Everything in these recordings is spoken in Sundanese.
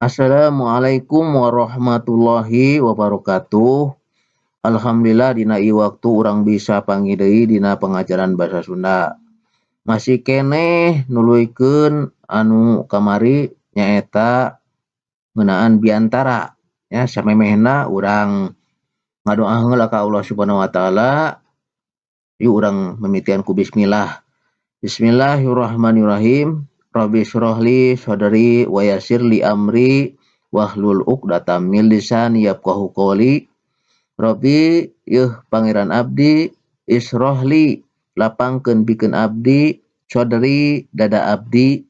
Assalamualaikum warahmatullahi wabarakatuh. Alhamdulillah dina ieu waktu urang bisa panggih deui dina pengajaran bahasa Sunda. Masih keneh nuluykeun anu kamari, nyaeta ngeunaan biantara ya. Samemehna urang ngadoa heula ka Allah Subhanahu wa taala. Yuk, urang mimitian ku bismillah. Bismillahirrahmanirrahim. Rabbi syrahli sadri wa yassir li amri wahlul 'uqdatam min lisani yafqahu qouli. Rabbi, yeuh Pangeran abdi, isyrahli, lapangkeun pikeun abdi, sadri, dada abdi,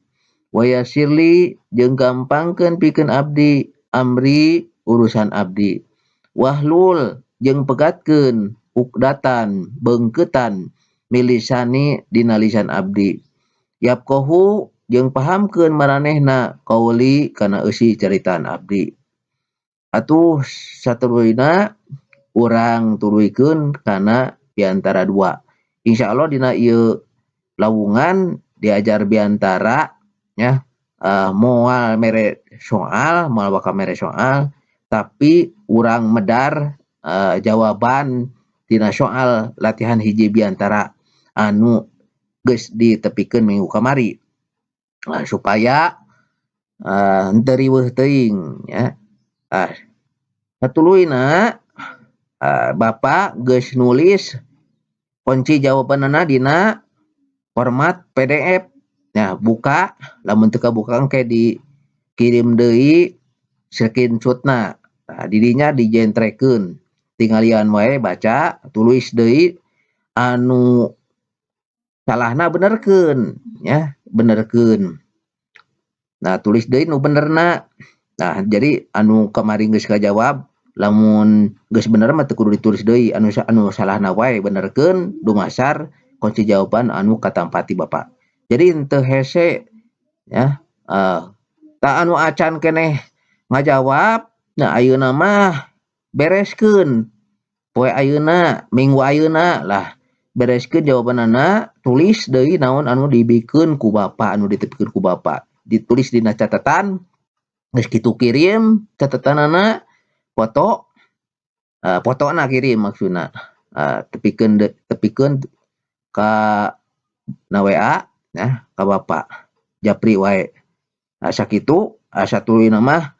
wa yassirli, jeung gampangkeun pikeun abdi, amri, urusan abdi, wahlul, jeung pegatkeun, uqdatan, beungkeutan, min lisani, dina lisan abdi, yafqahu, jeung pahamkeun maranehna, qauli, kana eusi caritaan abdi. Atuh, satuluyna urang tuluykeun kana biantara dua. Insyaallah dina ieu lawungan diajar biantara nya, moal mere soal, moal bakal mere soal, tapi urang medar jawaban tina soal latihan 1 biantara anu geus ditepikeun minggu kamari. Nah, supaya henteu riweuh teuing ya. Ah, satuluyna Bapak geus nulis kunci jawabanana dina format PDF. Nah, buka, lamun teu kabuka engke dikirim deui screenshotna. Nah, di dinya dijentrekeun. Tinggalian wae baca, tulis deui anu salahna, benerkeun ya, benerkeun. Nah, tulis deui nu benerna. Nah, jadi anu kamari geus kajawab, lamun geus bener mah teu kudu ditulis deui, anu anu salahna wae benerkeun dumasar kunci jawaban anu katampati Bapak. Jadi henteu hese ya. Tah, anu acan keneh ngajawab, nah, ayeuna mah bereskeun poe ayeuna, minggu ayeuna lah, bereskeun jawabanana, tulis deui naon anu dibikeun ku Bapak, anu ditepikeun ku Bapak, ditulis dina catatan. Geus kitu kirim catatanana, foto, fotona kirim maksudna, tepikeun tepikeun ka na WA ya ka Bapak, japri wae. Nah, sakitu satuluyna mah.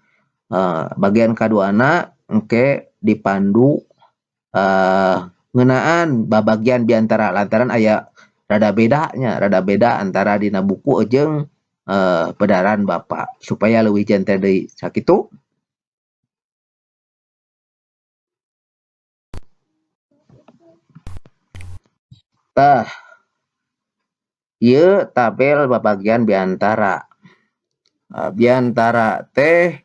Bagian kaduana engke dipandu ngeunaan babagian biantara, lantaran aya rada beda nya, rada beda antara dina buku jeung pedaran Bapak, supaya leuwih jentre deui. Sakitu. Tah, ieu tabel babagian biantara. Biantara teh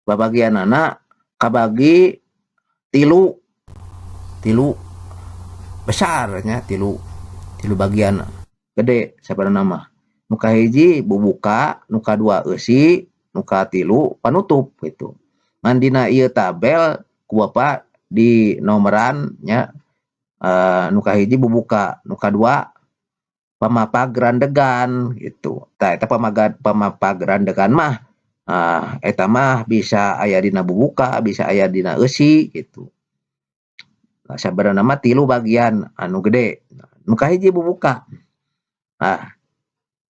babagianana kabagi tilu, tilu besar nya, tilu, tilu bagian gede sabenerna mah. Nu kahiji bubuka, nu kadua eusi, nu katilu panutup gitu. Ngan dina ieu tabel ku Bapak di nomoran nya, nu kahiji bubuka, nu kadua pamapag randegan gitu. Tah, eta pamapag randegan mah eta mah bisa aya dina bubuka, bisa aya dina eusi gitu. Nah, sabenerna mah tilu bagian anu gede. Nu kahiji bubuka. Nah,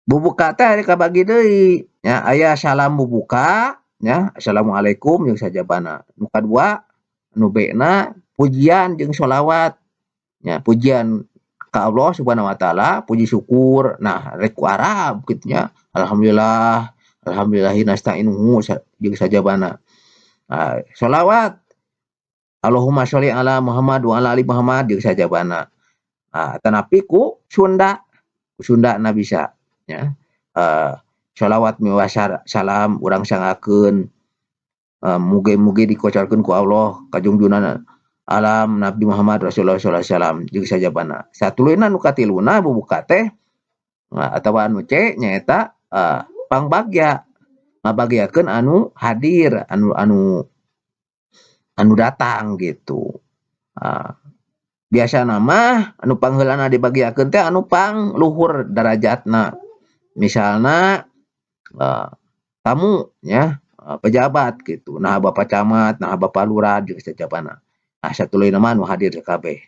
bubuka teh kabagi deui nya, aya salam bubuka nya, assalamualaikum jeung sajabana. Nu kadua, nu B na, pujian jeung sholawat nya, pujian ka Allah Subhanahu wa taala, puji syukur. Nah, rek ku Arab kitu nya, alhamdulillah, alhamdulillahi nasta'inuhu jeung sajabana. Nah, sholawat, Allahumma sholli ala Muhammad wa ala ali Muhammad jeung sajabana. Nah, tanapi ku Sunda, ku Sunda na bisa nya. Sholawat miwah salam urang sanggakeun, mugi-mugi dikocorkeun ku Allah ka junjungan alam Nabi Muhammad Rasulullah sallallahu alaihi wasallam jeung sajabana. Satuluyna, nu katiluna bubuka teh atawa anu C nyaeta pangbagya, ngabagyakeun anu hadir, anu anu anu datang gitu. Biasana mah anu pangheulana dibagiakeun teh anu pangluhur darajatna. Misalna tamu nya. Pejabat gitu, nah Bapak Camat, nah Bapak Lurah jeung sajabana. Nah, satuluyna mah nu hadir kabeh.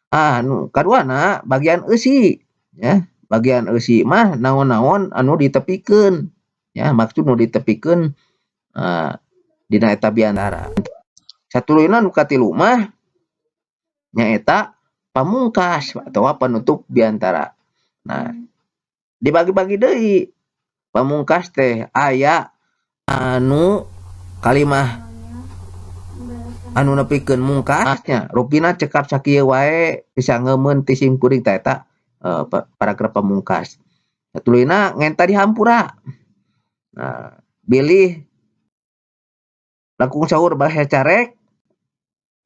Ah, nu kaduana bagian eusi ya. Bagian eusi mah naon-naon anu ditepikeun ya, maksud nu ditepikeun dina eta biantara. Satuluyna nu katilu mah nyaeta pamungkas atawa penutup biantara. Nah, dibagi-bagi deui. Pamungkas teh aya anu kalimah anu nepikeun mungkasnya, rupina cekap sakieu wae bisa ngeumeun ti sim kuring, tah eta paragraf pamungkas. Satuluyna ngenta dihampura. Nah, bilih langkung saur bahasa carek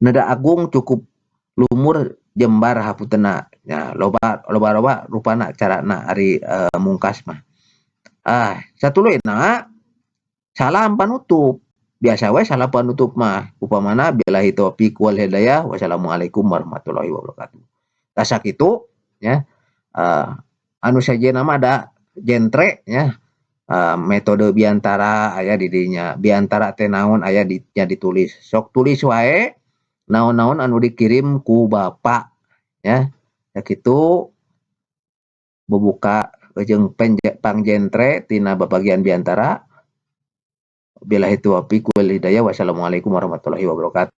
neda agung cukup lumur jembar hapuntenna nya, loba loba loba rupana carana ari mungkas mah. Ah, satuluyna salam panutup. Biasa we salam panutup mah upamana billahi taufik wal hidayah, wassalamualaikum warahmatullahi wabarakatuh. Tah, sakitu ya. Anu sejenna mah da jentre ya, metode biantara aya di dinya, biantara teh naon aya di nya ditulis. Sok tulis wae naon-naon anu dikirim ku Bapak ya. Sakitu bubuka jeung pangjentre tina babagian biantara. Billahi taufik wal hidayah, wassalamualaikum warahmatullahi wabarakatuh.